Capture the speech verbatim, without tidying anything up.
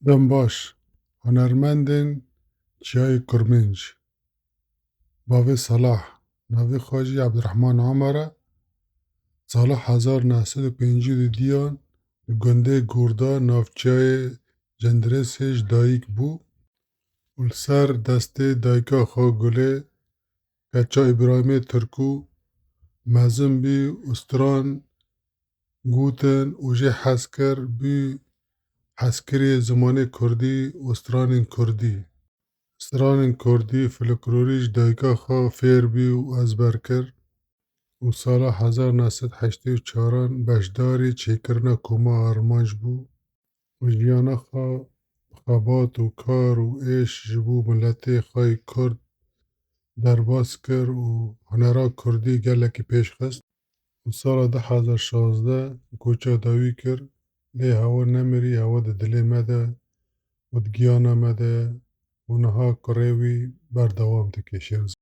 Dem baş, hunermendên Çiyayê Kurmênc. Bavê Salah, navê xwe jî Ebdurehman Omer e. Sala hezar neh sed û pêncî û duyan li gundê Gorda navçeyê Cendirêsê ji dayik bû û li ser destê dayika xwe Gulê, keça Îbrahîmê Tirkû, mezin bî û stran gotin û jê hez kir, bû hezkirê zimanê kurdî û stranên kurdî. Stranên kurdî, folklorî ji dayika xwe fêr bî û ezber kir û sala hezar neh sed heştê û çaran beşdarî çêkirina Koma Armanc bû û jiyana xwe bi xebat û kar û êş ji bo miletê xwe yê kurd derbas kir û hunera kurdî gelekî pêş xist. Û sala du hezar şazdeh koça dawî kir, lê hewa nemirî, hewa di dilê me de û di giyana me de ye û niha kurê wî berdewam dike. Şêrz